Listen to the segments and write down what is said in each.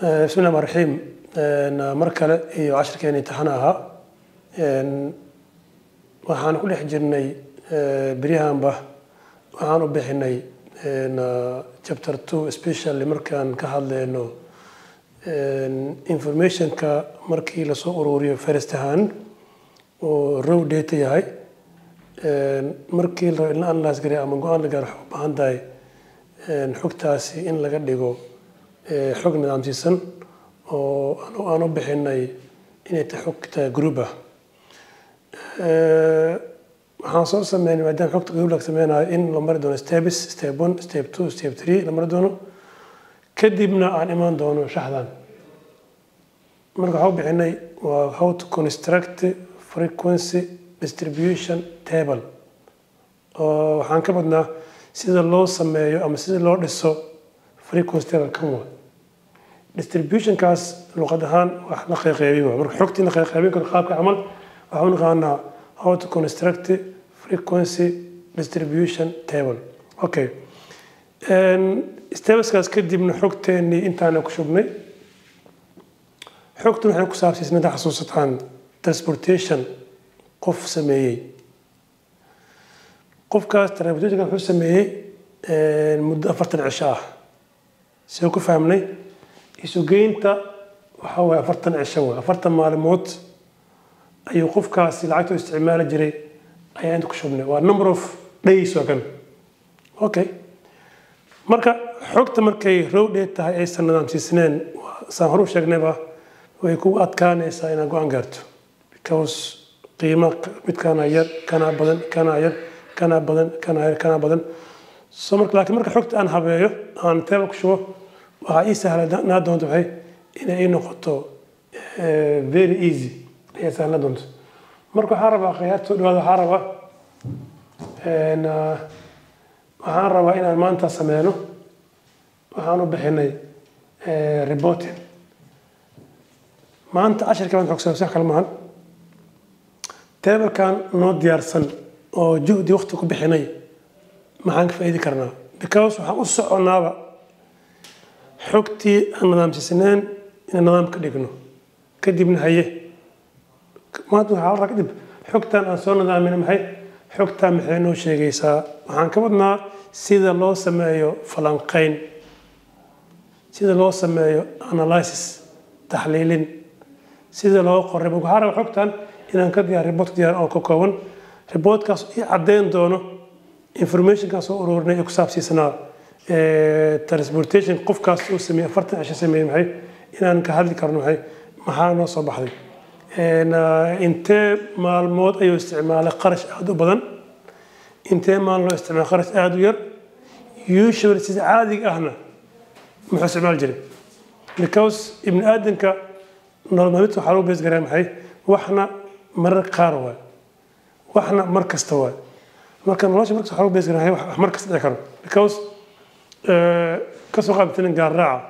Bismi llahi raxiim. Mar kale iyo cashirkeena imtixaan ahaa, waxaan ku dhex jirnay beryahanba, waxaan u bixinay chapter 2, especially markaan ka hadlayno informationka markii lasoo ururiyo first hand oo raw data yahay. Markii la rabo in la analyse gareeyo ama go-aan la gaaro, waxay u baahan tahay xogtaasi in laga dhigo xog nidaamsiisan oo aan u bixinay inay tahay xogta group ah. Waxaan soo sameynay, maadaama xogta group laga sameynayo, in la mari doono steps: step 1, step 2, step 3 la mari doono, kadibna aan imaan doono shaxdan. Marka waxaan u bixinay waa "How to construct frequency distribution table", oo waxaan ka badnaa sida loo sameeyo ama sida loo dhiso frequency table. Kan waa distributionkaas, luqad ahaan wax la qeyqeybin waa. Marka xogtii la qeyqeybin karo qaabka camal waxaan u naqaanaa "How to construct frequency distribution table". Okay, stepskaas kadibna xogteennii intaana ku shubnay. Xogtan waxay ku saabsiisnay, hadda xasuusataan, transportation qof sameeyey. Qofkaas transportationka wuxuu sameeyey muddo 40 cisho ah. Sidoo ku fahmnay, isugeynta waxa waaye 40 cisho, waay 40 maalmood ayuu qofkaasi lacagta u isticmaali jiray ayaa inta ku shubnay, waa number of days waa kan. Okay, marka xogta markay raw data tahay, aysan nidaamsiisneen, saan hore u sheegnayba, way kugu adkaanaysaa inaad go-aan gaarto, because qiimo midkaana yar, kanaa badan, kanaa yar, kanaa badan, kanaa yar, kanaa badan. So marka, laakiin marka xogta aan habeeyo, aan table ku shubo, waxaa ii sahlanaa doonto maxay? Inay ii noqoto very easy ayaa sahlanaa doonto. Marka waxaan rabaa, khiyaarta soo dhawaada, waxaan rabaa inaan maanta sameyno waxaan u bixinay reporting. Maanta cashirka baan xogsan sax kale maahan. Tablekan noo diyaarsan oo juhdi waqti ku bixinay, maxaan ka faa'iidi karnaa? Because waxaan u soconaaba xogtii aan nidaamsiisneen inaan nidaam ka dhigno. Kadibna haye, maanta waxaa la rabaa kadib xogtan aan soo nidaamin, maxay xogtan, maxay noo sheegaysaa? Waxaan ka wadnaa sida loo sameeyo falanqayn, sida loo sameeyo analysis, taxliilin, sida loo qoray. Waxaa rabaa xogtan inaan ka diyaar report diyaar oo ka kooban, reportkaas ii caddeyn doono informationkaan soo ururinay ee ku saabsiisnaa transportation qofkaas uu sameeyey, 40 cisho sameeyey. Maxay inaan ka hadli karno? Maxaa noo soo baxday? Intee maalmood ayuu isticmaalay qarash aada u badan? Intee maalin loo isticmaalay qarash aada u yar? Usually, sida caadiga ahna, muxuu isticmaali jiray? Because ibni aadamka nolol maalmeedka waxaa lagu base garaa maxay? Waxna marar qaar waay, waxna mar kasta waay. Marka nolosha markasta waxaa lagu base garaa wax mar kasta dhici karo, because kasoo qaabtanin gaar raaca,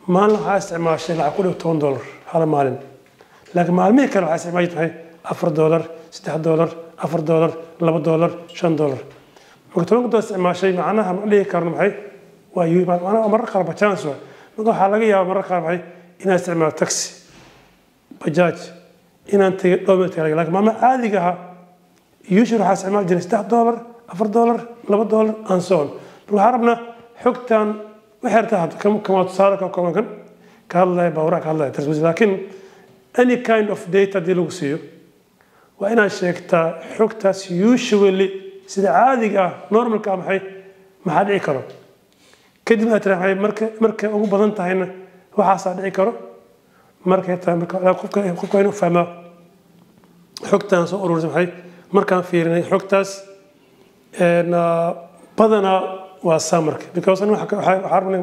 maalin waxaa isticmaashay lacag ku dhow $10 hal maalin, laakiin maalmihii kale waxaa isticmaashay maxay? $4, $3, $4, $2, $5. Marka $10 isticmaashay, macnaha ma dhihi karno maxay waa macnaha marar qaar ba chance waay. Marka waxaa laga yaabaa marar qaar maxay? Inaan isticmaalo taxi, bajaaj, inaan tegay dhowr meel tagay, laakiin maalmaha caadiga ahaa usually waxaa isticmaali jiray $3, $4, $2 and so on. Marka waxaan rabnaa xogtan waxay rabtaa hadda kama tusaale ka kooban kan ka hadlaya baabuuraha, ka hadlaya transport, laakiin any kind of data haddii lagu siiyo, waa inaad sheegtaa xogtaas usually, sida caadiga ah, normalka ah, maxaa dhici karo. Kadib aad tiraa maxay markay ugu badan tahayna waxaasaa dhici karo, markay tahay. Marka qofka inuu fahmaa xogtaan soo ururisay maxay. Markaan fiirinay xogtaas, badanaa waa samarka, because ani waxaa rabnay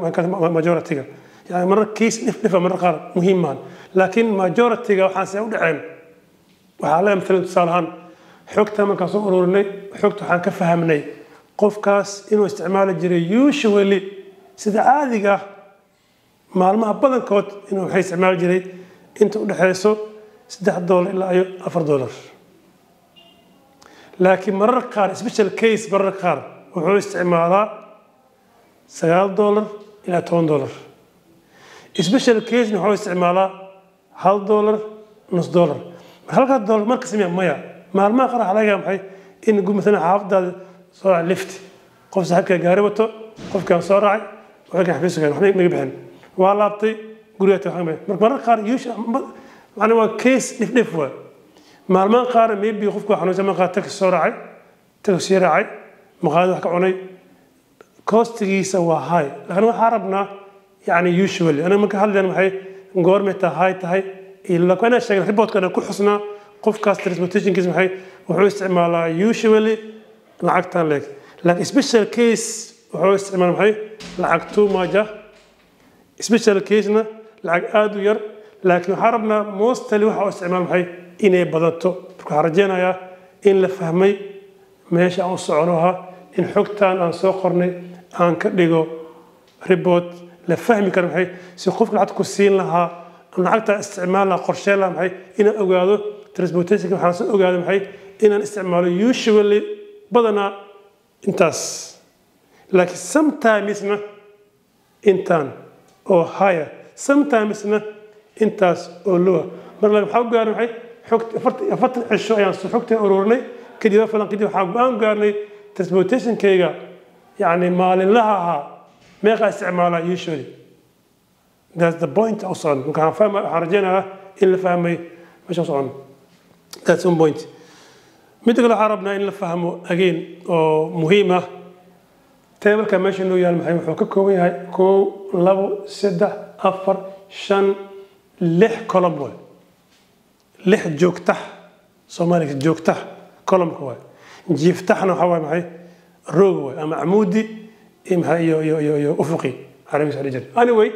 majority-ga, yani marar case dhif dhifa, marar qaar muhiim maahan, laakiin majority-ga waxaan see u dhaceen. Waxaa leeyahay matalan, tusaale ahaan, xogta markaan soo ururinay, xogta waxaan ka fahamnay qofkaas inuu isticmaali jiray usually, sida caadiga ah, maalmaha badankood inuu waxay isticmaali jiray inta u dhexeyso $3 ilaa iyo $4, laakiin marar qaar, special case, marar qaar wuxuu isticmaalaa $9 ilaa $10. Special case wuxuu isticmaalaa $1, nus dollar. Halka dollar marka sameeya maya. Maalmaha qaar waxaa laga yaabaa maxay in masalan xaafadaada soo raacay lift, qof saaxiibkaa gaari wato, qofkaan soo raacay, wuxuu kan xafiiska waxba maga bixin, waa laabtay gurigaa tagay, waxba. Marka mararka qaar macnaa waa case dhif dhif waay. Maalmaha qaar maybe qofku waa xanuunsan, markaa taxi soo raacay, taxi raacay, maqaayad wax ka cunay, costigiisa waa high. Laakiin waxaa rabnaa yani usually aniga marka hadlayna maxay goormay taa high tahay ila inaan sheegna reportka ku xusnaa qofkaas transportationkiisa maxay wuxuu isticmaalaa usually lacagtan leeg, laakiin special case wuxuu isticmaalaa maxay lacag too much ah, special case-na lacag aad u yar. Laakiin waxaa rabnaa mostly waxa uu isticmaal maxay inay badato. Marka waxaan rajeynayaa in la fahmay meesha aan u socono ahaa in xogtan aan soo qornay aan ka dhigo report la fahmi karo, maxay si qofka lacagta ku siin lahaa, lacagta isticmaal lahaa, qorsheen lahaa, maxay inaan ogaado transportationka. Waxaan soo ogaado maxay inaan isticmaalo usually badanaa intaas, laakiin sometimesna intaan oo higher, sometimesna intaas oo lower. Marka maxaa u gaarnay maxay xogta 40 cisho ayaan soo xogta ururinay kadib falan, kadib waxaan go'aan gaarnay transportationkayga yani maalinlaha ahaa meeqa isticmaalaa usually. That's the point u socon. Marka waxaan fahma, waxaan rajeynayaa in la fahmay meesha u socon. That's one point. Midda kale waxaan rabnaa in la fahmo again oo muhiim ah, tableka meesha noo yaal maxay wuxuu ka kooban yahay 1, 2, 3, 4, 5, 6 column waay, lix joogtax. Soomaaliga joogtax columnka waay, jiiftaxna waxaa waay maxay roog waay ama camuudi iyo maxay iyo ufuqi carabiga soo jiray. Anyway,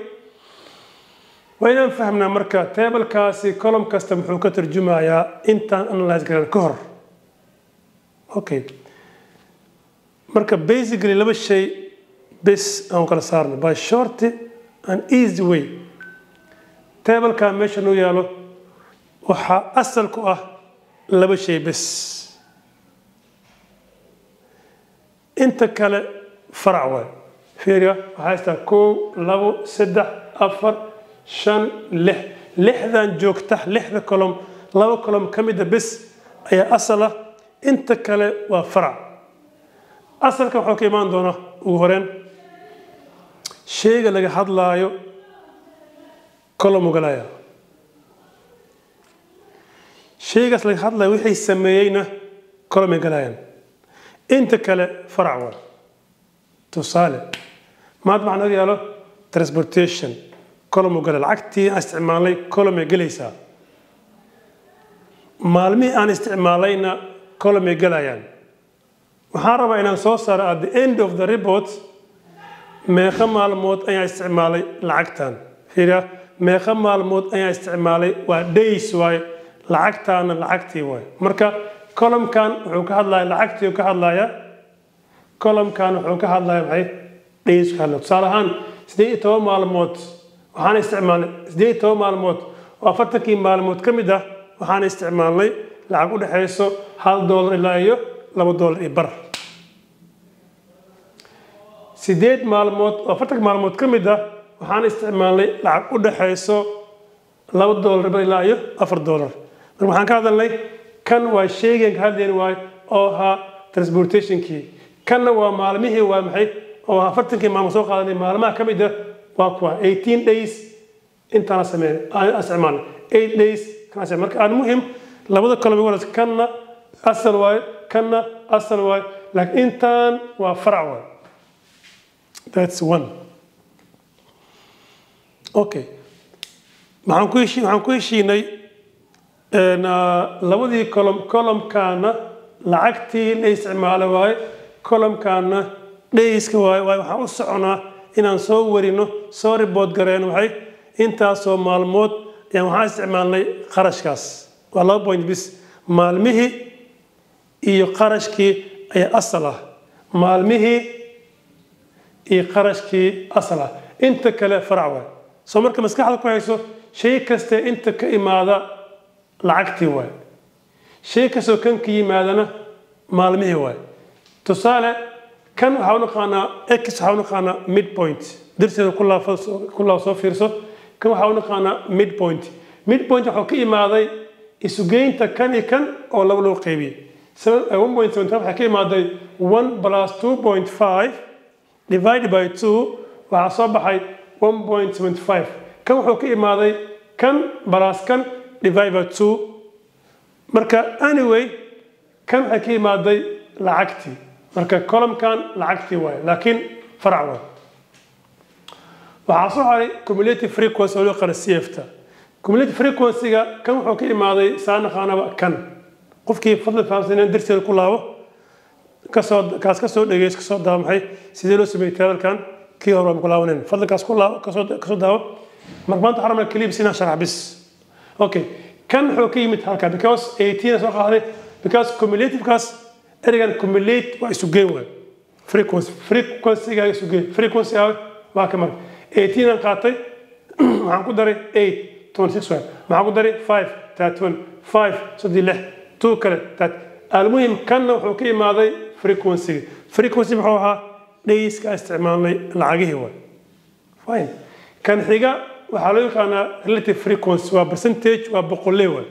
waa inaan fahmnaa marka tablekaasi column kasta muxuu ka tarjumayaa intaan analyze garan ka hor. Okay, marka basically laba shay bes aan kala saarno by short and easy way. Tableka meesha noo yaalo waxaa asal ku ah laba shay bes, inta kale farac waay. Fiiriya, waxaa haystaa 1, 2, 3, 4, 5, 6. Lixdan joogta, lixda column, laba column ka mida bes ayaa asal ah, inta kale waa farac. Asalka wuxuu ka imaan doonaa ugu horeen shayga laga hadlaayo column ugalaya, shaygaas laga hadlayo wixii sameeyeyna column ay galayaan, inta kale farac waa. Tusaale, maanta maxaa naga yaalo transportation column ugala, lacagtii aan isticmaalnay column ay gelaysaa, maalmihii aan isticmaalayna column ay galayaan. Waxaan rabaa inaan soo saaro at the end of the report meeqa maalmood ayaan isticmaalay lacagtan. Fiiriya, meeqa maalmood ayaan isticmaalay waa days waaye, lacagtaana lacagtii waaye. Marka columnkan wuxuu ka hadlaya lacagtii ka hadlaya, columnkan wuxuu ka hadlaya maxay days ka hadlaya. Tusaale ahaan 18 maalmood waxaan isticmaalnay, 18 maalmood oo 40kii maalmood ka mid ah waxaan isticmaalnay lacag u dhexayso $1 ilaa iyo $2.50. 8 maalmood oo 40 maalmood ka mid ah waxaan isticmaalnay lacag u dhexayso $2 ilaa iyo $4. Marka waxaan ka hadalnay kan waa shaygan ka hadlayn waay oo ahaa transportationkii, kanna waa maalmihii waa maxay oo 40kii maalmood soo qaadanay, maalmaha ka mid ah waa kuwa 18 days intaana sameyn aan isticmaalnay 8 days kana sameyn. Marka aan muhim labada column ugu horeysa kanna asal waaye, kanna asal waaye, laakiin intaan waa farac waaye. That's one. Okay, maxaan ku heshiinay labadii column, columnkaana lacagtii la isticmaalo waaye, columnkaana dayska waaye. Waaye waxaan u soconaa inaan soo warino, soo report gareyno waxay intaasoo maalmood ayaan waxaan isticmaalnay qarashkaas. Waa laba point bis, maalmihii iyo qarashkii ayaa asal ah, maalmihii iyo qarashkii asal ah, inta kale farac waay. Soo marka maskaxda ku hayso shay kaste inta ka imaada lacagtii waay, shay kastoo kan ka yimaadana maalmihii waay. Tusaale kan waxaa u naqaanaa x, waxaa u naqaanaa midpoint darteeda ku laab soo fiirso. Kan waxaa u naqaanaa midpoint. Midpoint wuxuu ka imaaday isugeynta kan iyo kan oo laba loo qaybiyey. 1.75 waxay ka imaaday 1 plus 2.5 divided by 2, waxaa soo baxay 1.75. Kan wuxuu ka imaaday kan plus kan divided by 2. Marka anyway, kan waxay ka imaaday lacagtii. Marka columnkan lacagtii waaye, laakiin farac waaye. Waxaa soo haray cumulative frequency oo loo yaqaano CF-ta. Cumulative frequency-ga kan wuxuu ka imaaday saa naqaanaba kan. Qofkii fadlan fahamsan darsiga ku laabo, kasoo kaas kasoo dhegeys, kasoo daawo maxay sidee loo sameeyey tablekan. Kii hore waan ku laabanayn, fadlan kaas ku laabo, kasoo daawo. Marka maanta waxaan rabnaa keliya bis inaan sharax bis. Okay, kan wuxuu ka yimid halka because 18 soo qaaday, because cumulative-kaas ereygan cumulate waa isu geyn waay. Frequency, frequency-ga isu geyn, frequency ah waa ka. Marka 18 aan qaatay, waxaan ku daray 8, 26 waay. Maxaan ku daray 5, 31, 5, 36, 2 kale, 30. Almuhim, kanna wuxuu ka imaaday frequency. Frequency muxuu ahaa? Dayska isticmaalnay lacagihii waay. Fine. Kan xiga waxaa loo yaqaanaa relative frequency, waa percentage, waa boqolle waay,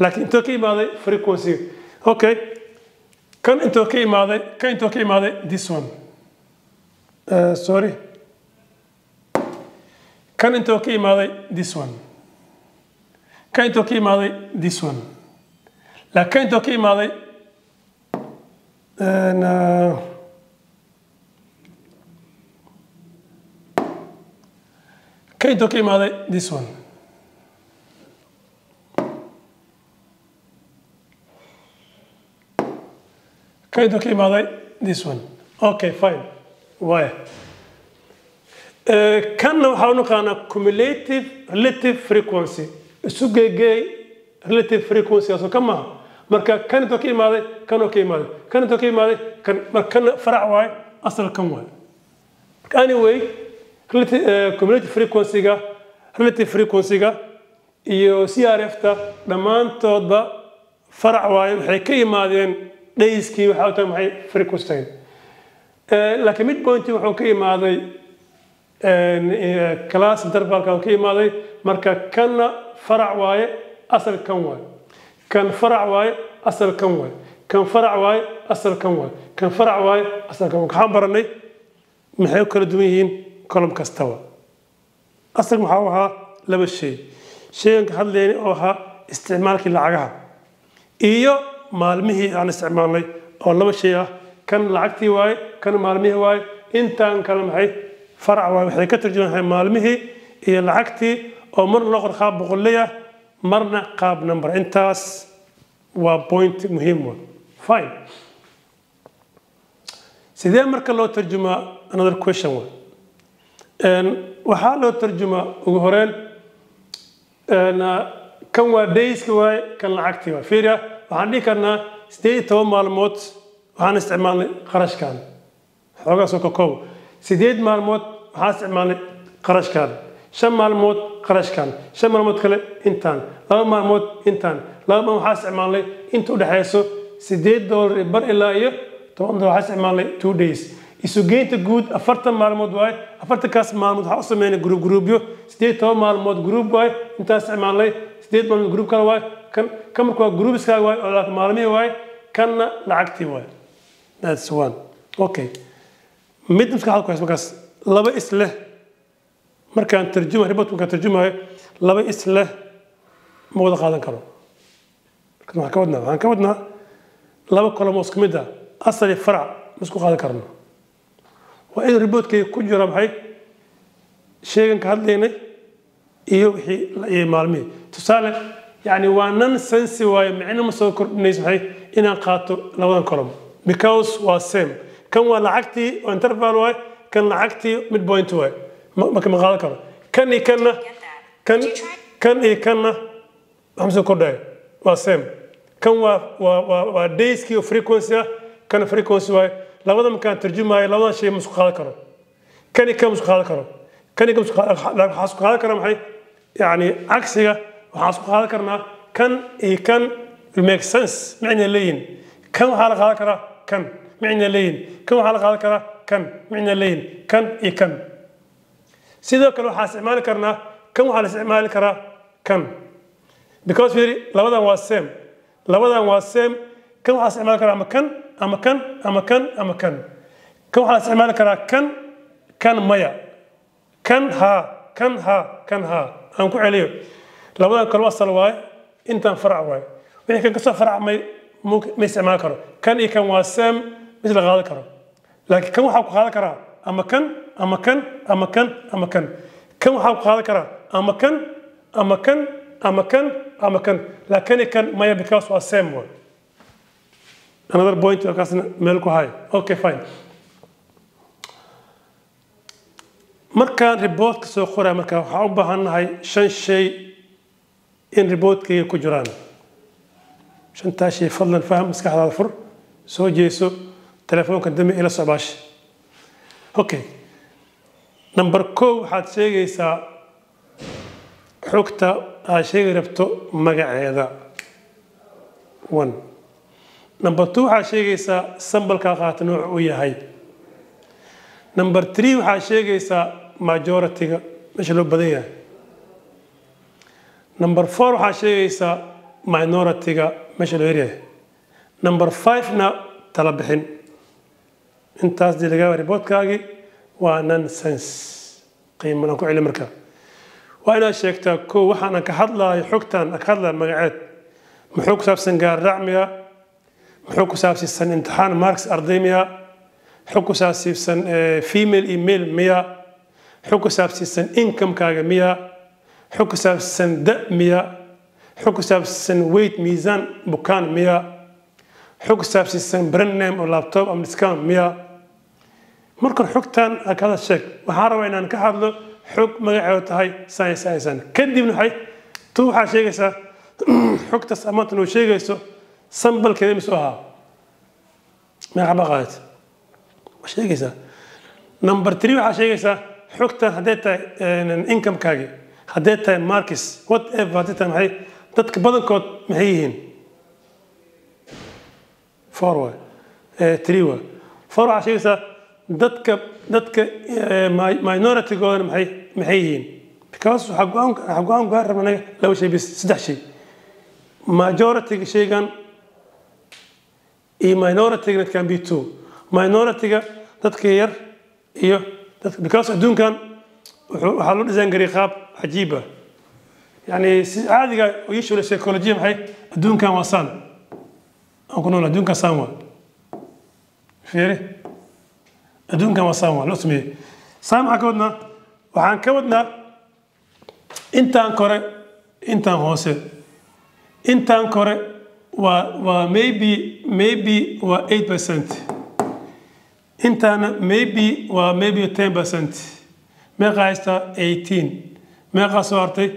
laakiin intoo ka imaaday frequency. Okay, kan intoo ka imaaday? Kan intoo ka imaaday? This one, sorry, kan intoo ka imaaday? This one. Kan intoo ka imaaday? This one. Laakiin kan intoo ka imaaday? Kan intoo ka imaaday? This one. Kan intoo ka imaaday? This one. Okay, fine. Waaya, kanna waxaa u naqaanaa cumulative relative frequency, isu geegeey relative frequency asoo ka maaha. Marka kan intoo ka imaaday? Kanoo ka imaaday. Kan intoo ka imaaday? Kan. Marka kana farac waaye, asal kan waaye. Marka anyway, cumulative frequency-ga, relative frequency-ga iyo CRF-ta dhammaantoodba farac waaye, waxay ka yimaadeen dayskii. Waxaa u tahay maxay frequency tahay, laakiin midpoint wuxuu ka imaaday class intervalka ka imaaday. Marka kanna farac waaye, asal kan waaye. Kan farac waaye, asal kan waaye. Kan farac waaye, asal kan waaye. Kan farac waaye, asal kan waaye. Waxaan baranay maxay u kala duwan yihiin column kastaba. Asal maxaa u ahaa? Laba shay. Shaygan ka hadlaynay oo ahaa isticmaalkii lacagaha iyo maalmihii aan isticmaalnay oo laba shay ah. Kan lacagtii waaye, kan maalmihii waaye. Intaan kale maxay farac waaye, waxay ka turjumaan maalmihii iyo lacagtii oo marna loo qor qaab boqolley ah, marna qaab number. Intaas waa point muhiim wa. Fine. Sidee marka loo tarjumaa? Another question wa. Waxaa loo tarjumaa ugu horeen kan waa dayska waaye, kan lacagtii waaye. Fiiriya, waxaan dhihi karnaa 18 maalmood waxaan isticmaalnay qarashkan, xoogaa soo ka koobo. 8 maalmood waxaan isticmaalnay qarashkan, 5 maalmood qarashkan, 5 maalmood kale intaan, 2 maalmood intaan, 2 maalmood waxaa isticmaalnay inta u dhexayso $8.50 ilaa iyo $10, waxaa isticmaalnay 2 days. Isugeynta guud 40 maalmood waaye. 40kaas maalmood waxaa u sameynay group groupyo. 18 maalmood group waaye intaa isticmaalnay, 8 maalmood group kale waaye. Kan kan marka waa groupiskaaga waaye oo laakiin maalmihii waaye, kanna lacagtii waaye. That's one. Okay, mid maskaxda ku hayso markaas laba is leh markaan tarjumayo report, markaan tarjumayo laba is leh ma wada qaadan karo. Marka waxaan ka wadnaa laba column oo isku mid ah, asal iyo farac, ma isku qaadan karno. Waa in reportkayga ku jira maxay sheegan ka hadlaynay iyo wixii iyo maalmihii. Tusaale, yani waa nonsense waaye, micno ma soo kordhinayso maxay inaan qaato labadan column because waa same. Kan waa lacagtii oo interval waaye, kan lacagtii midpoint waaye. Marka ma qaadan karo kan iyo kanna. Kan iyo kanna wax ma soo kordhayo, waa same. Kan waa dayskii oo frequency ah, kana frequency waaye. Labada markaan tarjumaayo labadan shay ma isku qaadan karo. Kan iyo kan ma isku qaadan karo. Kan iyo kan ma isku qaadan. Waxaa isku qaadan kara maxay? Yani cagsiga waxaan isku qaadan karnaa kan iyo kan, will make sense, micna leeyihin. Kan waxaa la qaadan karaa kan, micna leeyihin. Kan waxaa la qaadan karaa kan, micna leeyihin. Kan iyo kan sidoo kale waxaa isticmaali karnaa. Kan waxaa la isticmaali karaa kan, because fiiri, labadan waa same, labadan waa same. Kan waxaa la isticmaali karaa ama kan ama kan ama kan ama kan. Kan waxaa la isticmaali karaa kan, kan maya, kan haa, kan haa, kan haa. Aan ku celiyo: labadan kale asal waaye, intaan farac waaye. Wixii kan kasoo faracmay ma isticmaali karo. Kan iyo kan waa same, mid la qaadan karo. Laakiin kan waxaa ku qaadan karaa ama kan ama kan ama kan ama kan. Kan waxaa ku qaadan karaa ama kan ama kan ama kan ama kan, laakiin kan maya, because waa same waay. Another point kaasna meel ku hayo. Okay, fine. Markaan reportka soo qoraya, marka waxaan u baahannahay shan shay in reportkayga ku jiraan. Shantaa shay fadlan faham, maskaxdaada fur, soo jeeso, telefoonka dami, ila socbaash. Okay, number 1, waxaad sheegaysaa xogta aad sheegi rabto magaceeda, one. Number 2, waxaad sheegaysaa sample-kaa qaata nooca uu yahay. Number 3, waxaad sheegaysaa majority-ga, meesha loo badan yahay. Number 4, waxaad sheegaysaa minority-ga, meesha loo yaryahay. Number 5-na, tala bixin. Intaas dii lagaa reportkaagii waa nonsense, qiimadan ku celi. Marka waa inaad sheegtaa: kow, waxaan ka hadlaayo, xogtan aan ka hadlayo magaceed, muxuu ku saabsan gaar racmiya, muxuu ku saabsiisan imtixaan marks arday miya, xog ku saabsiisan female iyo male miya, xog ku saabsiisan income-kaaga miya, xog ku saabsan da miya, xog ku saabsan weight, miisaan bukaan miya, xog ku saabsiisan brand name oo laptop ama discount miya. Markan xogtan aad ka hadal sheeg: waxaan rabaa inaan ka hadlo xog magaceedu tahay science science. Kadibna waxay tu waxaa sheegaysaa xogtaas amaanta noo sheegayso sample-keeda misu ahaa, meeqa baa qaadat, waa sheegaysaa. Number 3, waxaa sheegaysaa xogtan hadday tahay income-kaagi, hadday tahay marks, whatever hadday tahay, maxay dadka badankood maxay yihiin. 4 waay, 3 waay. 4, waxaa sheegaysaa dadka minority-goodana maxay yihiin, because waxaa go'aan gaar rabna anaga laba shay bis, saddex shay: majority-ga shaygan iyo minority-ga. It can be two: minority-ga, dadka yar, iyo dadka, because adduunkan waxaa loo design gariyay qaab cajiib ah. Yani si caadiga usually psychology, maxay adduunkan waa saan aan ku nool. Adduunkan saan waa, fiiri, adduunkan waa saan, waa loo sameeyey saan. Maxaan ka wadnaa? Waxaan ka wadnaa intaan kore, intaan hoose. Intaan kore waa maybe waa 8%, intaana maybe waa maybe 10%. Meeqa haystaa? 18. Meeqaa soo hartay?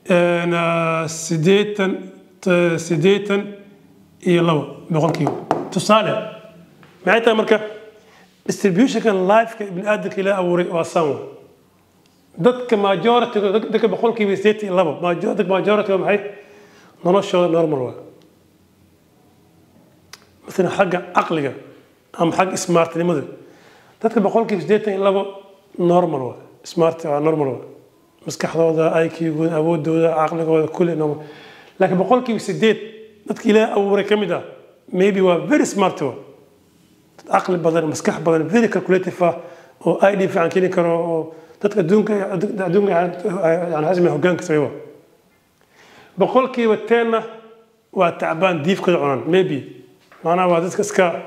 80, 82%. Tusaale, maxay tahay marka distributionka lifeka ibni aadamka ilaa abuuray? Waa san wa dadka majority, dadka 82%, dadka majority maxay noloshooda normal waa, maalan xagga caqliga ama xagga smartnimada. Dadka 82% normal waa, smart waa, normal waa, maskaxdooda, IQ-gooda, awoodooda, caqligooda, kulli normal. Laakiin 8% dadka Ilaahay abuuray ka mid ah maybe waa very smart, waa dad caqli badan, maskax badan, very calculative ah, oo ID fiican keeni karo, oo dadka adduunka yani xasmi hoggaanka sameeya. 10%-na waa tacbaan, diifkooda cunan maybe, macnaha waa dadka iska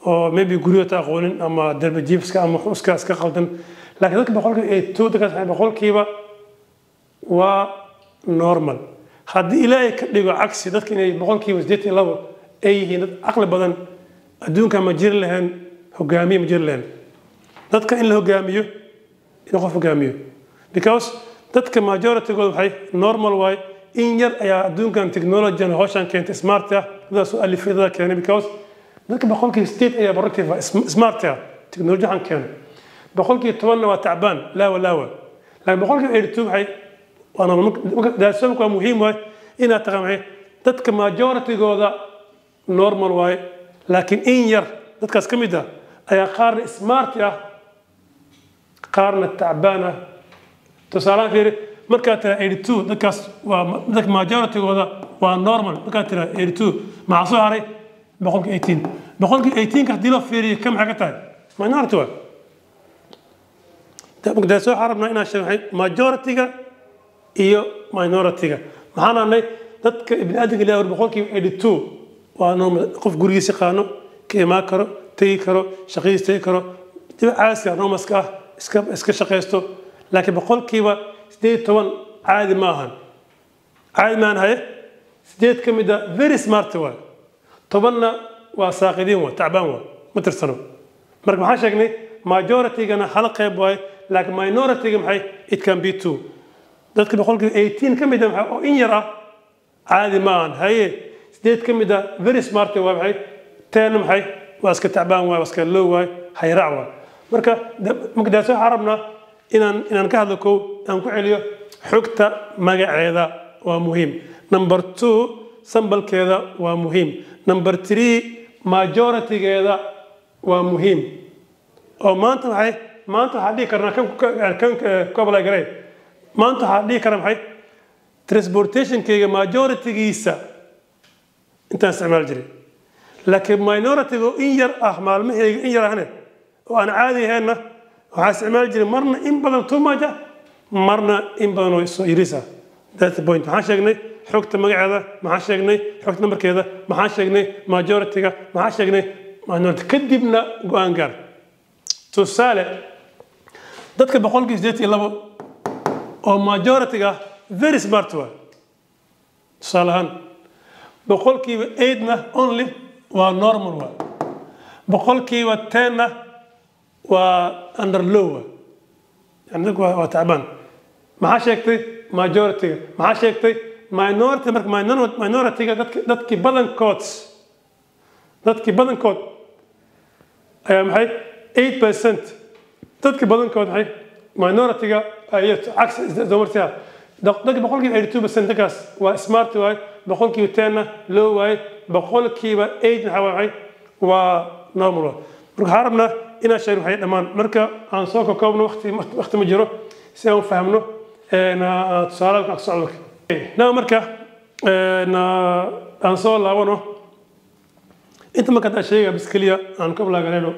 oo maybe guryoota aqoonin ama darbi jiifska ama iska qaldan. Laakiin dadka 82%, dadkaas boqolkiiba waa normal. Haddii Ilaahay ka dhigo cagsi, dadka inay 82% ay yihiin dad caqli badan, adduunka ma jiri lahayn hogaamiye, ma jiri lahayn dadka in la hogaamiyo, in qof hogaamiyo, because dadka majority-gooda waxay normal waay. In yar ayaa adduunkan technology hawshan keentay, smart ah, dadaas u alifay, dada keenay, because dadka 8% ayaa productive ah, smart ah, technology waxaan keenay. 10%-na waa tacbaan, laawa laawa. Laakiin 82% waxay waa normal. Marka daasooyinku waa muhiim waay inaad taqaan maxay dadka majority-gooda normal waaye, laakiin in yar dadkaas ka mid ah ayaa qaarna smart ah, qaarna tacbaan ah. Tusaalahaan fiiri. Markaad tira 82, dadkaas waa dadka majoritygooda waa normal. Markaad tira 82, maxaa soo haray? 18%. 18% ka haddii loo fiiriyo, ka maxay ka tahay? Minority waa. Marka soo xarabnaa inaan sheegno majority-ga iyo minority-ga. Maxaan nahnay? Dadka ibni aadamka Ilahi 82% waa normal, qof gurigiisa qaano, ka imaan karo, tegi karo, shaqadiisa tegi karo, caaska normalska ah, iska shaqaysto. Laakiin 18% caadi ma ahan, caadi ma ahan. Haye, sideed ka mid a very smart waay, 10-na waa saaqidiin, waa tacbaan, waa ma tirsano. Marka maxaan sheegnay? Majority-gana hal qayb waaye, laakiin minority-ga maxay? It can be two. Dadka 18% ka mid a maxay oo in yar ah caadi ma ahan. Haye, sideed ka mid a very smart waa maxay, 10 maxay waa iska tacbaan waay, waa iska low waay, hayraac waay. Marka daas waxaan rabnaa inaan ka hadlo. Kow, aan ku celiyo: xogta magaceeda waa muhiim. Number two, sample-keeda waa muhiim. Number three, majority-geeda waa muhiim. Oo maanta maxay? Maanta waxaan dhihi karnaa kan ku apply garay. Maanta waxaan dhihi karaa maxay? Transportationkayga majority-giisa intaan isticmaali jiray, laakiin minority-ga in yar ah, maalmahayga in yar ahne oo aan caadi ahaynna, waxaa isticmaali jiray marna in badan too much ah, marna in badan oo soo yariis ah. That's the point. Maxaan sheegnay? Xogta magaceeda. Maxaan sheegnay? Xogta nambarkeeda. Maxaan sheegnay? Majority-ga. Maxaan sheegnay? Minority. Kadibna go-aan gaar. Tusaale, dadka 82% oo majority-ga very smart waa, tusaale ahaan, 8%-na only waa normal waa, 10%-na waa under low waa, yani dadku waa tacbaan. Maxaa sheegtay? Majority-ga. Maxaa sheegtay? Minority. Marka minority-ga dadkii badankood ayaa maxay? 8%. Dadkii badankood maxay? Minority-ga ay cagsi domartiga. Dadka 82% dadkaas waa smart waay, 10%-na low waay, 8% maxaa waay? Waa normal waay. Marka waxaan rabnaa inaan sheegno waxay dhammaan. Marka aan soo kokoobno, waqti ma jiro, si aan u fahmno tusaale ka socdo na. Marka aan soo laabano inta. Marka haddaan sheegaya bis keliya aan ka bilaaganayno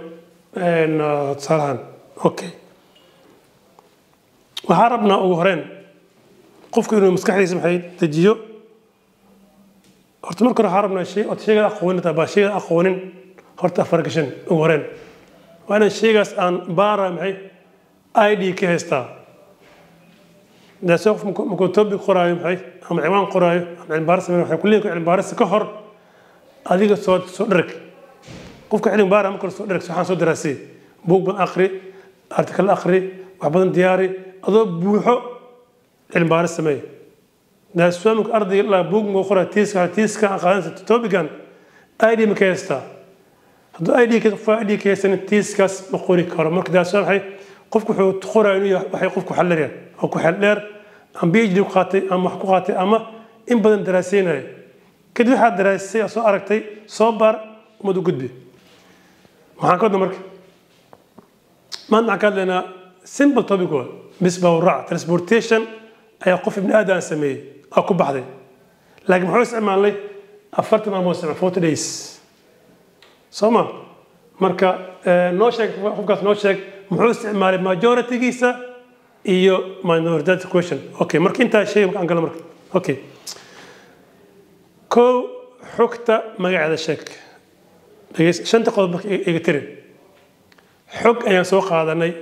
tusaalahan. Okay, waxaan rabnaa ugu horeyn qofku inuu maskaxdiisa maxay dejiyo. Horta marka hore waxaan rabnaa shay ood shayga aqoonin baa shayga aqoonin horta fargashan. Ugu horeyn waa inaan shaygaas aan baara maxay ID ka haystaa. Daasoo qof markuu topic qoraayo maxay ama ciwaan qoraayo ama cilmi baaris sameeyo, waxay ku leeyihin cilmi baaris ka hor adiga soo dherg. Qofka cilmi baara marka hore soo dherg, waxaan soo daraasiyey, buug badan akhri, article akhri, wax badan diyaari, adoo buuxo cilmi baaris sameey. Daasoo marka ardayga la buug ma qoraa, thesis-ka, thesis-ka aan qaadanaysa topican ID ma ka haystaa? Hadduu ID ka qof ID ka haysanin, thesis-kaas ma qori karo. Marka daasoo maxay qofku wuxuu qoraya inuu yahay waxay qofku xal dheer oo ku xel dheer ama PhD ku qaatay ama wax ku qaatay ama in badan daraaseynaya. Kadib waxaad daraasay oo soo aragtay, soo baar, ummad u gudbi. Maxaan ka wadna marka? Maanta waxaan ka hadlaynaa simple topic waa bis bawrac transportation ayaa qof ibni aadam sameeyey oo ku baxday, laakiin muxuu isticmaalnay? 40 maalmood isticmaal, 40 days, soo ma? Marka noo sheeg qofkaas, noo sheeg muxuu isticmaalay majority-giisa iyo minority. That's the question. Okay, marka intaa shay marka aan galo marka. Okay, kow, xogta magaceeda sheeg. Dhegeys, shanta qodob marka iga tiri. Xog ayaan soo qaadanay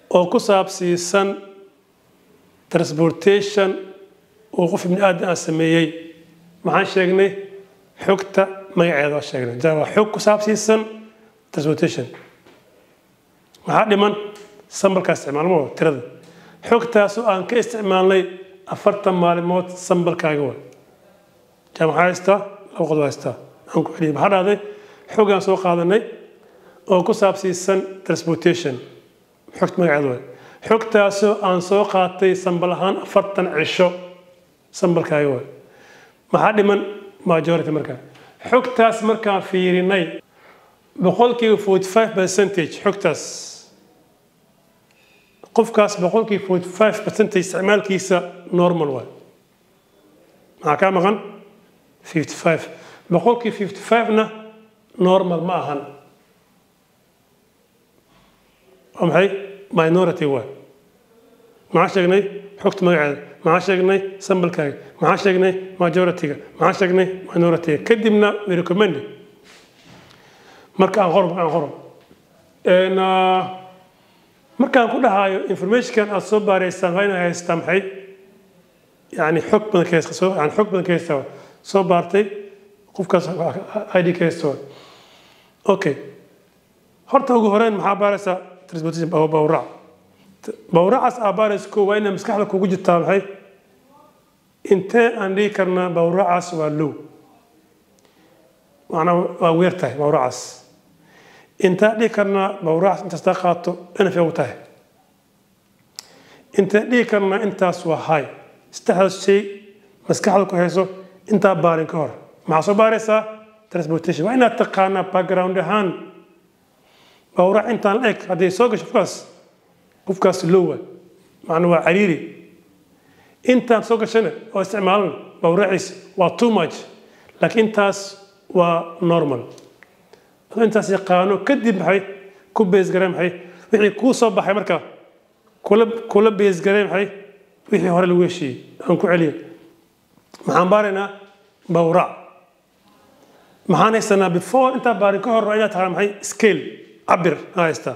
oo ku saabsiisan transportation uu qof ibni aadam aan sameeyey. Maxaan sheegnay? Xogta magaceeda waa sheegnay. Waa xog ku saabsiisan transportation. Maxaa dhiman? Sample-kaa isticmaalmo tirada xogtaasoo aan ka isticmaalnay 40 maalmood sample-kaaga waa. Jaa maxaa haystaa? Laba qodob haystaa. Aan ku celiyay. Maxaa dhahday? Xogaan soo qaadanay oo ku saabsiisan transportation, xogta magaceeda waa xogtaasoo aan soo qaatay sample ahaan 40 cisho, sample-kaaga waa. Maxaa dhiman? Majority. Markaa xogtaas markaan fiirinay, 45% xogtaas Qofkaas 45% isticmaalkiisa normal waay. Maxaa kaa maqan? 55. 55% na normal ma ahan. Waa maxay? Minority waay. Maxaa sheegnay? Xogta magaceeda. Maxaa sheegnay? Sample-kaaga. Maxaa sheegnay? Majority-ga. Maxaa sheegnay? Minority-ga. Kadibna we recommend. Marka aan qoro, aan qoro. Markaan ku dhahayo information-kan aad soo baaraysaan waa inaad haystaa maxay? Yani xog badan ka haysta, soo yani xog badan ka haysta, soo baartay qofkaas ID ka haysta. Okay, horta ugu horeyn maxaa baaraysaa? Transportation, bawrac. Bawracaas aa baaraysa ko waa inaa maskaxda kugu jirtaa maxay? Intee aan dhihi karnaa bawracaas waa low, macnaa waa weer tahay bawracaas? Intaa dhihi karnaa bawracaas intaas taa qaato nf ugu tahay? Intee dhihi karnaa intaas waa high? Saddexdaas shay maskaxda ku hayso intaa baarin ka hor. Maxaa soo baaraysaa? Transportation. Waa inaad taqaanaa background ahaan bawrac intaan la eg hadday soo gasho qofkaas, qofkaas low waa, macnaa waa cariiri. Intaan soo gashana oo isticmaalan bawraciis waa too much, laakiin intaas waa normal. Adoo intaas yaqaano kadib maxay ku base garee maxay wixii kuu soo baxay? Marka kula base garee maxay wixii hore lagu heshiiyey. Aan ku celiyo. Maxaan baaraynaa? Bawrac. Maxaan haysanaa? Before intaa baarin ka hor waa inaad taqaan maxay? Scale, cabir aa haystaa.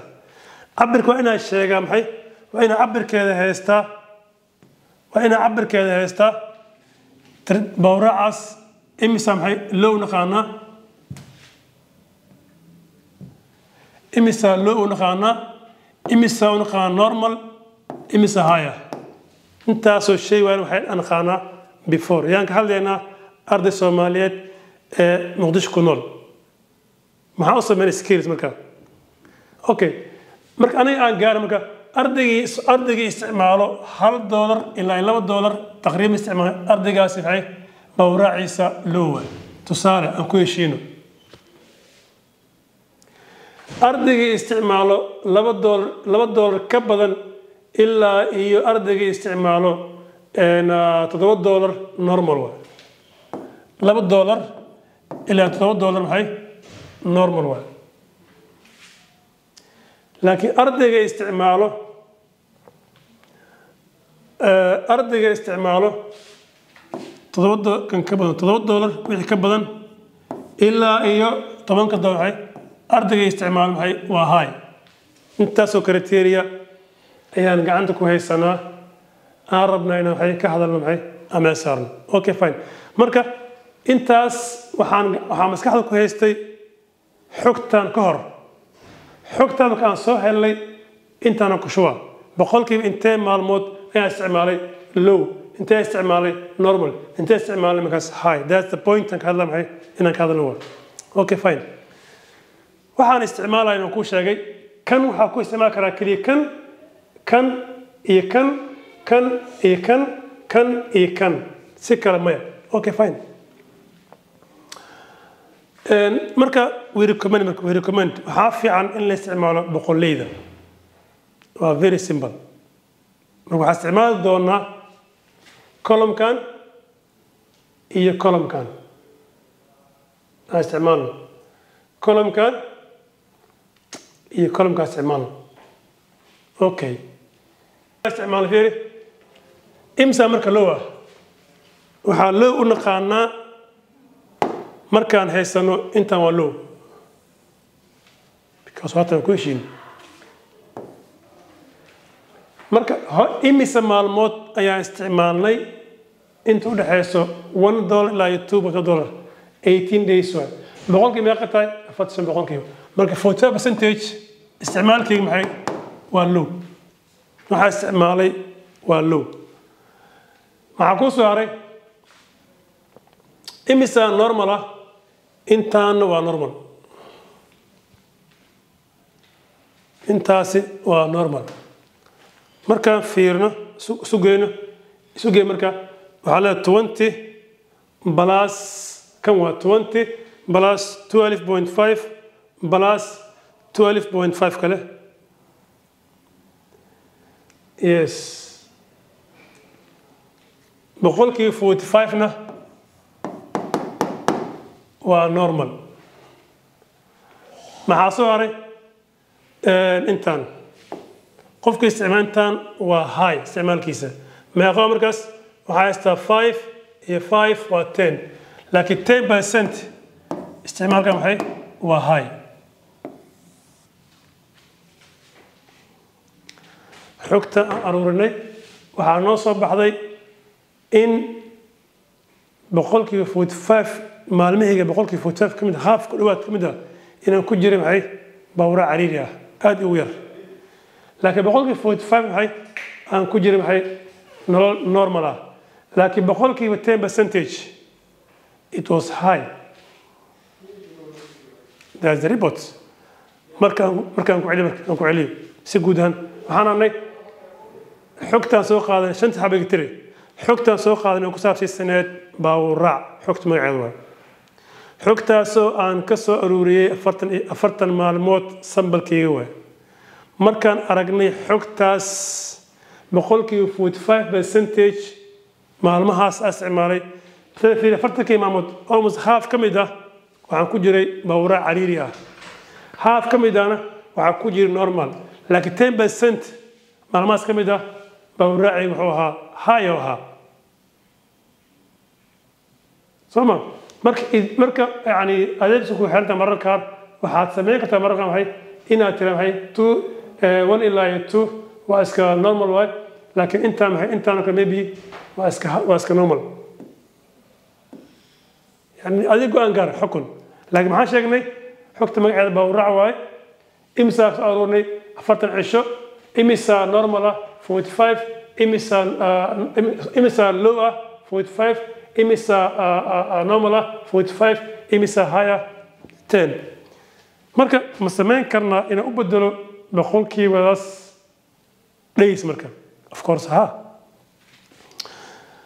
Cabirka waa inaad sheegaa maxay? Waa inaad cabirkeeda haystaa, waa inaad cabirkeeda haystaa. Bawracaas imisa maxay low naqaanaa? Imisa low u naqaanaa? Imisa u naqaanaa normal? Imisa higher? Intaasoo shay waa waxay naqaanaa before. Yaan ka hadlaynaa? Arday Soomaaliyeed ee Muqdisho ku nool. Maxaa u sameynay skills marka? Okay, marka aniga aan gaaro, marka ardaygii isticmaalo $1 ilaa $2 taqriiban isticmaalo, ardaygaasi maxay bawraaciisa lowa? Tusaale aan ku heshiino, ardaygii isticmaalo $2, $2 ka badan ilaa iyo ardaygii isticmaalo $7 normal waay. $2 ilaa $7 maxay? Normal waay. Laakiin ardayga isticmaalo toddoba kan ka badan, $7 wixii ka badan ilaa iyo $10 maxay ardayga isticmaalo maxay? Waa high. Intaasoo criteria ayaan gacanta ku haysanaa, aan rabnaa inaan maxay ka hadalno, maxay ama saarno. Okay, fine. Marka intaas waxaan maskaxda ku haystay xogtan ka hor. Xogtan marka aan soo helnay intaana ku shuba boqolkiiba intee maalmood ayaan isticmaalay low, intee isticmaalay normal, intee isticmaalay markaas high. That's the point aan ka hadla maxay inaan ka hadalno waa. Okay, fine. Waxaan isticmaalaya inaan kuu sheegay kan waxaa ku isticmaali karaa keliya kan, kan iyo kan, kan iyo kan, kan iyo kan, si kale maya. Okay, fine. Marka we recommend, marka we recommend waxaa fiican in la isticmaalo boqoleyda. Waa very simple. Marka waxaa isticmaali doonaa column-kan iyo column-kan. Aan isticmaalno column-kan iyo column-kan isticmaalno. Okay, isticmaalo. Fiiri imsa marka low ah. Waxaa low u naqaanaa markaan haysano intaan waa low, because haatan ku heshiin. Marka imise maalmood ayaan isticmaalnay inta u dhexeyso $1 ilaa iyo $2.? 18 days waay. Boqolkii meeqa tahay? 45%. Marka 45% isticmaalkayga maxay? Waa low. Waxaa isticmaalay waa low. Maxaa kuu soo haray? Imisa normal ah? Intaana waa normal, intaasi waa normal. Markaan fiirno, isu geyno, isu gey. Marka waxaa leedahay 20 plus kan waa 20 plus 12.5 plus 12.5 kale. Yes, 45%-na waa normal. Maxaa soo haray? Intaan qofka isticmaal intaan waa high isticmaalkiisa. Meeqa markaas? Waxaa haystaa 5 iyo 5 waa 10, laakiin 10% isticmaalka maxay waa high. Xogta aan aruurinay waxaa noo soo baxday in 45% maalmahayga, 45% ka mid ah, half ku dhawaad ka mid ah, inaan ku jiray maxay bawra cariiri ah aad ugu yar, laakiin 45% maxay aan ku jiray maxay nolol normal ah, laakiin 10% it was high. That's the report. Markaan ku celiyo, markaan ku celiyo si guud ahaan, waxaan arnay xogtaan soo qaadanay shanta xabiga tiri, xogtaan soo qaadanay oo ku saabsiisaneed baawuraac, xogta magaceeda waay, xogtaasoo aan ka soo aruuriyey 40 maalmood sambalkayga waay. Markaan aragnay xogtaas, 45% maalmahaas aan isticmaalay, 40kii maalmood almost half ka mid ah waxaan ku jiray baawuraac cariiri ah, half ka mid ahna waxaa ku jiray normal, laakiin 10% maalmahaas ka mid ah baawuraaci wuxuu ahaa high oo ahaa. Soo ma marka yani adeegsi ku xiranta mararka qaar waxaad samayn kartaa mararka maxay inaad tira maxay 2 1 ilaa iyo 2 waa iska normal waay, laakiin intaa maxay intaan kale maybe waa iska normal, yani adig go'aan gaar xukun. Laakiin maxaan sheegnay? Xogta magaceeda baawuraac waaye. Imisaa soo aruurnay? 40 cisho. Imisaa normal ah? 45. Imisaa low ah? 45. Imisaa normal ah? 45. Imisaa high ah? 10. Marka ma samayn karnaa inaan u bedelo boqolkiibadaas days? Marka of course ha.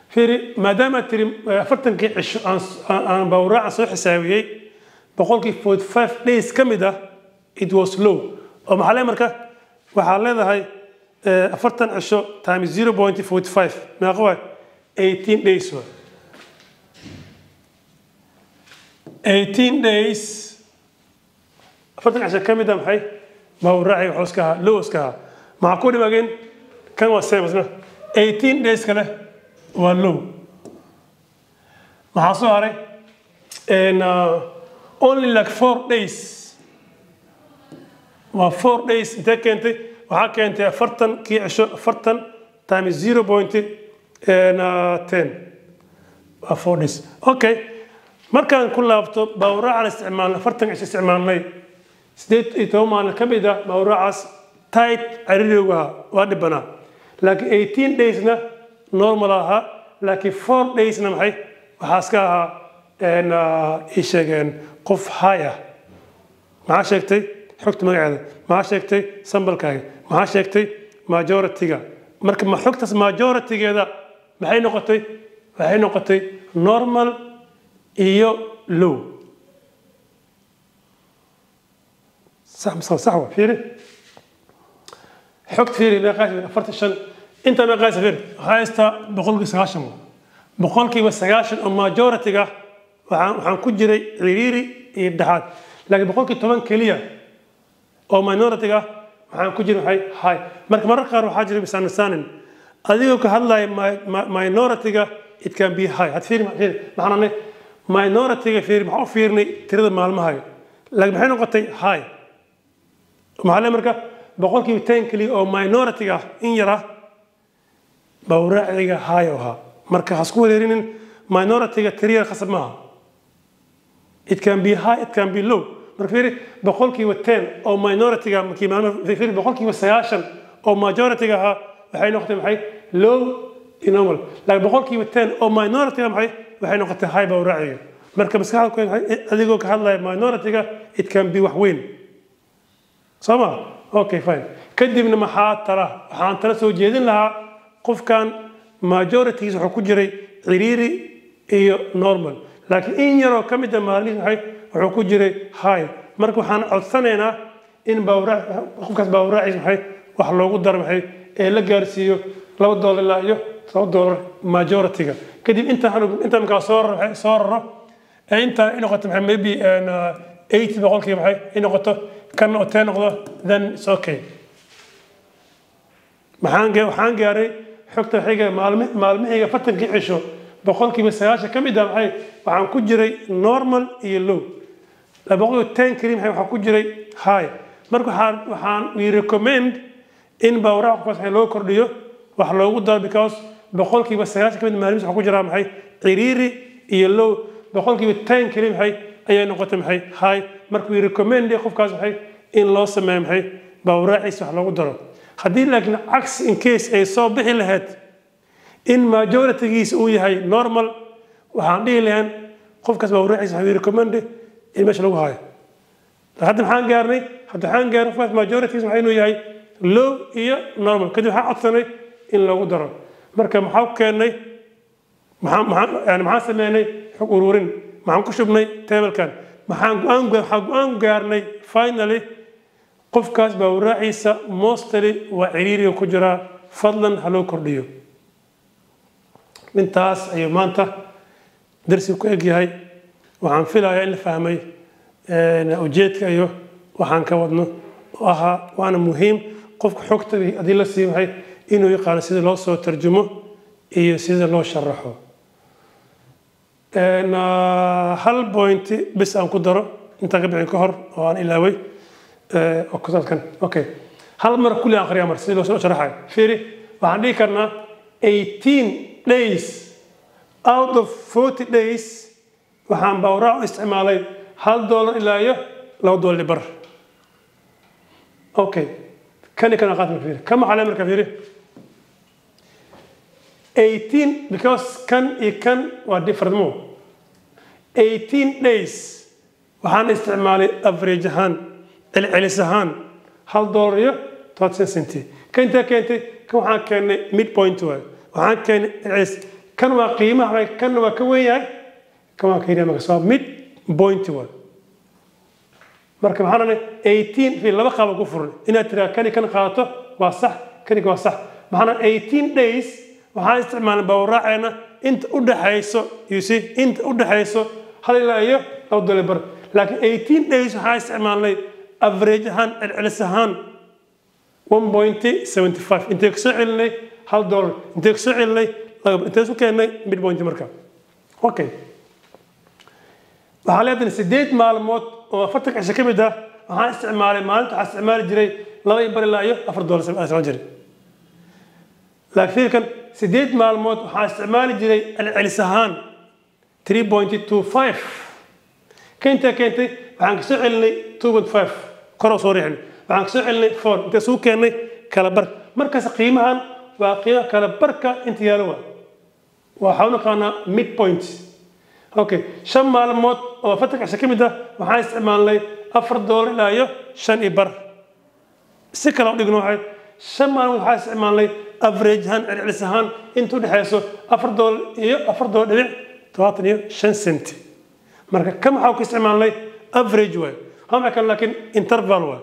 Fiiri, maadaama tiri 40kii cisho aan baawraaca soo xisaabiyey, 45% days ka mid ah it was low, oo maxaa le marka waxaa leedahay 40 cisho times 0.45 meeqa waay? 18 days waay. 18 days, 40 cisho ka mid ah maxay baawraaci wuxuu iska ahaa low iska ahaa. Maxaa ku dhimaageen? Kan waa same isna, 18 days kale waa low. Maxaa soo haray? Only like 4 days waa 4 days. Intee keentay? Waxaa keentay 40kii cisho, 40 times 0.10 waa 4 days. Okay, markaan ku laabto baawraacan isticmaalnay, 40 cisho isticmaalnay, 18 maalin ka mid ah baawraacaas tight cariirigu ahaa, waa dhibanaa, laakiin 18 daysna normal ahaa, laakiin 4 daysna maxay waxaa iska ahaa ii sheegeen qof high ah. Maxaa sheegtay? Xogta magaceeda. Maxaa sheegtay? Sambalkaaga. Maxaa sheegtay? Majority-ga. Marka ma xogtaas majority-geeda maxay noqotay? Waxay noqotay normal iyo low. Sax mise sax waa? Fiiri xogta, fiiri meeqaas, 45 inta meeqaas. Fiiri, waxaa haystaa 90%, 90% oo majority-ga waxaan ku jiray ciriiri iyo dhexaad, laakiin 10% keliya oo minority-ga waxaan ku jiray maxay high. Marka mararka qaar waxaa jira misunderstanding adigoo ka hadlaya minority-ga, it can be high. Had fiiri, fiiri maxaan anay minority-ga, fiiri maxaa u fiirnay tirada maalmaha, laakiin maxay noqotay high. Maxaa le marka 10% keliya oo minority-ga in yar ah bawraaciga high oo ahaa. Marka ha isku wareerinin minority-ga, tiro yar khasab maaha. It can be high, it can be low. Marka fiiri, 10% oo minority-ga markii maalmaha, fiiri, 90% oo majority-ga ahaa waxay noqotay maxay low iyo normal, laakiin 10% oo minority-ga maxay waxay noqotay high bawraaciga. Marka maskaxda ku adigoo ka hadlaya minority-ga, it can be wax weyn, soo ma? Okay, fine. Kadibna maxaa tala? Waxaan tala soo jeedin lahaa qofkan majorities wuxuu ku jiray ciriiri iyo normal, laakiin in yaroo ka mid a maalmihi maxay wuxuu ku jiray high. Marka waxaan codsanaynaa in qofkaas baawraaciis maxay wax loogu daro maxay ee la gaarsiiyo $2 ilaa iyo $7 majority-ga. Kadib inta inta markaa soo raro soo raro ee inta ay noqoto maxay maybe 80% maxay ay noqoto kan oo 10 noqdo, then it's okay. Waxaan gaaray xogta xiga maalmihayga 40-kii cisho 90% ka mid ah maxay waxaan ku jiray normal iyo low, 10% keli maxay waxaan ku jiray high. Marka waxaan we recommend in bawraac qofkaas loo kordhiyo wax loogu daro, because 90% ka mid maalmihiis waxaa ku jiraa maxay ciriiri iyo low, 10% keli maxay ayay noqotay maxay high. Marka we recommend qofkaas maxay in loo sameeyo maxay bawraaciisa wax loogu daro. Haddii laakiin cagsi in case ay soo bixi lahayd in majority-giisa uu yahay normal, waxaan dhihi lahayn qofkaas bawraaciisa waxaa we recommend in meesha lagu hayo. Hadda maxaan gaarnay? Hadda waxaan gaarnay qofkaas majority-giisa waxaa inuu yahay low iyo normal. Kadib waxaan codsanay in loogu daro. Marka maxaa ku keennay? Maxaan yani maxaan sameynay? Xog ururin. Maxaan ku shubnay tablekan? Maxaan go'aan waxaan go'aan gaarnay finally qofkaas bawraaciisa mostly waa ciriiriga ku jiraa, fadlan ha loo kordhiyo. Intaas ayuu maanta darsigu ku egyahay. Waxaan filayaa in la fahmay ujeedka iyo waxaan ka wadno oo ahaa, waana muhiim qofka xogta haddii la siiyo maxay inuu yaqaano sida loo soo tarjumo iyo sida loo sharaxo. Hal point bis aan ku daro intaan ka bixin ka hor oo aan ilaaway oo ku saabsan. Okay, hal mar kulli aan akhriyaa mar sida loo soo sharaxayo. Fiiri, waxaan dhihi karnaa 18 days out of 40 days waxaan bawraac u isticmaalay $1 ilaa iyo $2.25. Okay, kani kana qaat. Marka fiiri kan maxaa le? Marka fiiri 18, because kan iyo kan waa different mo. 18 days waxaan isticmaalay average ahaan, celcelis ahaan, $1.10. Kan intee keentay? Kan waxaan keennay midpoint waay, waxaan keennay celcelis. Kan waa qiimaha, kan waa ka weyn yahay, kan waa ka yaryahay. Marka waa mid point waay. Marka maxaan dhahnay? 18 fi laba qaab ku furan inaad tiraa kani kan qaadato waa sax, kani waa sax. Maxaan dhahnay? 18 days waxaan isticmaalnay bawraaceena inta u dhaxayso, you see, inta u dhaxayso $1 ilaa iyo $2.50. Laakiin 18 days waxaan isticmaalnay average ahaan, celcelis ahaan, 1.75. Intee kasoo celinay? $1. Intee kasoo celinay? Intee isu keennay? Midpoint. Marka okay, waxaa leedahay 8 maalmood oo 40 cisho ka mid ah waxaan isticmaalay maalinta waxaa isticmaali jiray $2.50 ilaa $4 isticmaali jiray. Laakiin kan 8 maalmood waxaan isticmaali jiray celcelis ahaan 3.25. Ka intee keentay? Waxaan kasoo celinay 2.5, kor oo soo riixnay, waxaan kasoo celinay 4. Intee suu keennay? Kala bar. Markaas qiimahan waa qiimaha kala barka inta yaalo waa waxaa u naqaanaa midpoint. Okay, 5 maalmood oo 40 cisho ka mid ah waxaan isticmaalnay $4 ilaa iyo 5.50. Si kale u dhigno, waxay 5 maalmood waxaan isticmaalnay average ahaan, celcelis ahaan, inta u dhexeyso $4 iyo $4.75. Marka kan maxaa ku isticmaalnay? Average waay. Hama kan laakiin interval waay.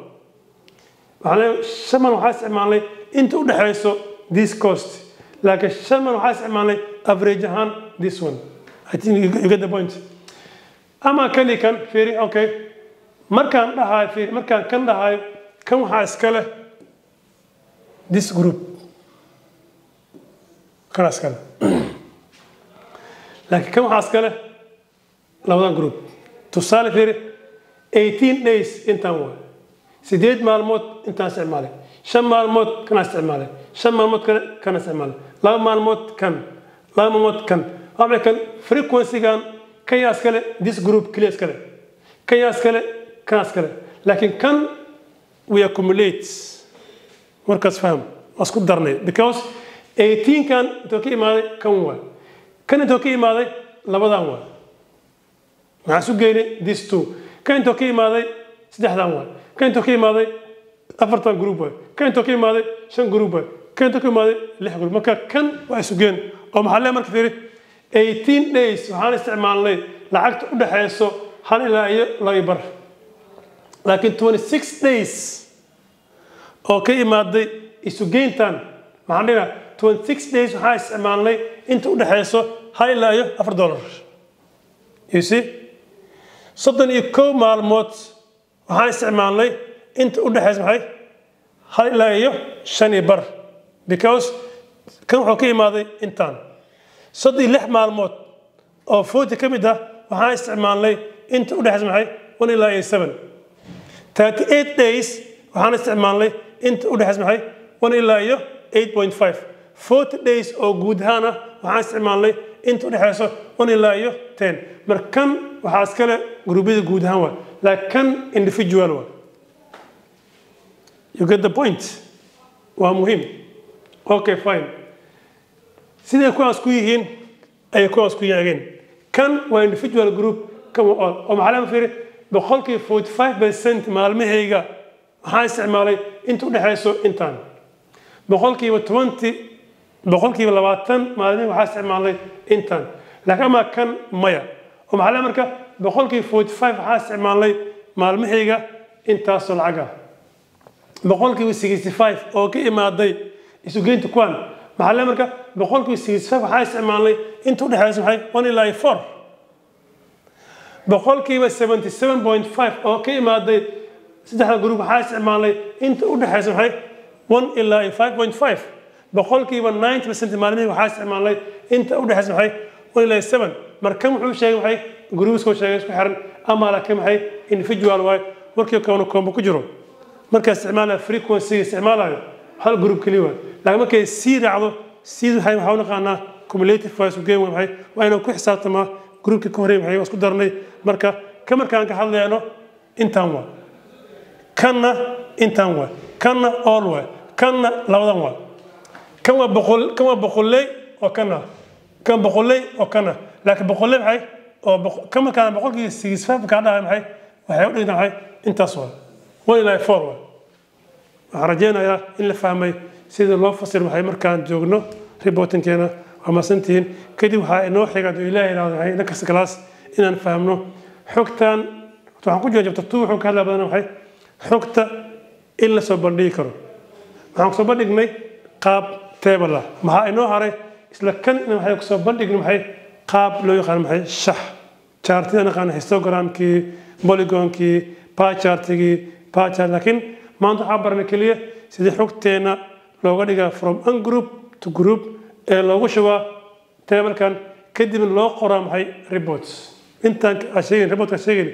Waxaan leeyahay 5 maalmood waxaan isticmaalnay inta u dhexeyso this cost, laakiin 5 maalmood waxaan isticmaalnay average ahaan this one. I think you get the point. Ama kan iyo kan fiiri. Okay, markaan dhahayo, fiiri, markaan kan dhahayo, kan waxaa iska leh this group, kana iska leh, laakiin kan waxaa iska leh labadan group. Tusaale fiiri, 18 days intaan waay, 8 maalmood intaan isticmaalay, 5 maalmood kana isticmaalay, 5 maalmood kale kana isticmaalay, 2 maalmood kan, 2 maalmood kan. Waa maxay kan frequency-gan? Kan yaa iskale? This group keliya iskale. Kan yaa iskale? Kana iskale. Laakiin kan we accumulate. Markaas faham, waa isku darnay, because 18 kan intuu ka imaaday kan waay, kan intuu ka imaaday labadan waay. Maxaa isu geynay? This two. Kan intuu ka imaaday saddexdan waay, kan intuu ka imaaday afartan group waay, kan intuu ka imaaday shan group waay, kan intuu ka imaaday lix group. Marka kan waa isu geen oo maxaa lee? Marka fiiri, 18 days waxaan isticmaalnay lacagta u dhaxayso 1 ilaa iyo 2.5, laakiin 26 days oo ka imaaday isugeyntan, maxaan dhigaa 26 days waxaa isticmaalnay inta u dhexeyso 1 ilaa iyo $4. You see, 31 maalmood waxaan isticmaalnay inta u dhexeysa maxay? 1 ilaa iyo 5.5, because kan wuxuu ka imaaday intaan. 36 maalmood oo 40 ka mid ah waxaan isticmaalnay inta u dhexeysa maxay? 1 ilaa iyo 7. 38 days waxaan isticmaalnay inta u dhexeysa maxay? 1 ilaa iyo 8.5. 40 days oo guud ahaan ah waxaan isticmaalnay inta u dhexeyso 1 ilaa iyo 10. Marka kan waxaa iskale gruubyada guud ahaan waa, laakiin kan individual waa. You get the point? Waa muhiim. Okay, fine. Siday kuwaas ku yihiin ayay kuwaas ku yihiin again. Kan waa individual group, kan waa all. Oo maxaa lama fiiri? 45% maalmahayga waxaan isticmaalay inta u dhexeyso intaan. 20%, 20% maalmihi waxaa isticmaalnay intaan, laakiin amaa kan maya. Oo maxaa le marka? 45% waxaa isticmaalnay maalmahayga intaasoo lacag ah. 65% oo ka imaaday isugeynta kuwan, maxaa le marka? 65% waxaa isticmaalnay inta u dhexeysa maxay? 1 ilaa iyo 4. 77.5% oo ka imaaday saddexda group waxaa isticmaalnay inta u dhexeysa maxay? 1 ilaa iyo 5.5. 90% maalmihii waxaa isticmaalnay inta u dhexeysa maxay? 1 ilaa iyo 7. Marka kan wuxuu sheegay maxay? Groups-kuu sheegay isku xiran, ama laakiin maxay? Individual waay. Markii koona combo ku jiro, markaa isticmaalayo frequency isticmaalayo, hal group keliya waay. Laakiin markay C raacdo, C waxaa u naqaanaa cumulative, waa isu geyn. Waa maxay? Waa inaan ku xisaabtamaa groupkii ka horreeyay maxay? Waa isku darnay. Marka ka markaan ka hadlayno, intaan waa kanna, intaan waa kanna, all waa kanna, labadan waa kan, waa boqol, kan waa boqolley oo kana, kan boqolley oo kana. Laakiin boqolley maxay oo kan markaan 65% kaa dhahay maxay? Waxay u dhigtaa maxay? Intaas waa 1 ilaa 4 waa. Waxaan rajaynayaa in la fahmay sida loo fasir maxay markaan joogno reportingkeena. Waa mahadsantihiin. Kadib waxaa inoo xiga, hadduu Ilaahay yidhaahdo, maxay next class inaan fahmno xogtan. Waxaan ku jira chapter 2. Wuxuu ka hadlaa badan maxay? Xogta in la soo bandhigi karo. Waxaan kusoo bandhignay qaab table ah. Maxaa inoo haray? Isla kan in waxay kusoo bandhigno maxay? Qaab loo yaqaan maxay? Shax, chartida naqaano, histogramkii, polygonkii, pie chartigii, pie chart. Laakiin maanta waxaa baranay keliya sidii xogteena looga dhigaa from ungroup to group ee loogu shubaa tablekan, kadibna loo qoraa maxay? Reports. Intaan aan sheegin reportka sheegin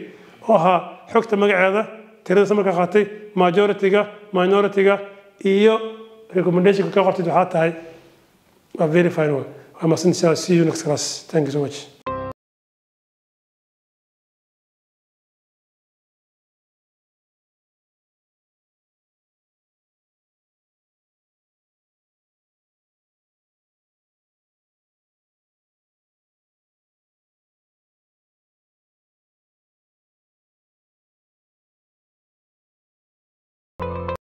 oo ahaa xogta magaceeda, tirada samarka qaatay, majority-ga, minority-ga iyo recommendationka ka qortid, waxaa tahay waa very fine. Waa mahadsantahay. See you next class. Thank you so much.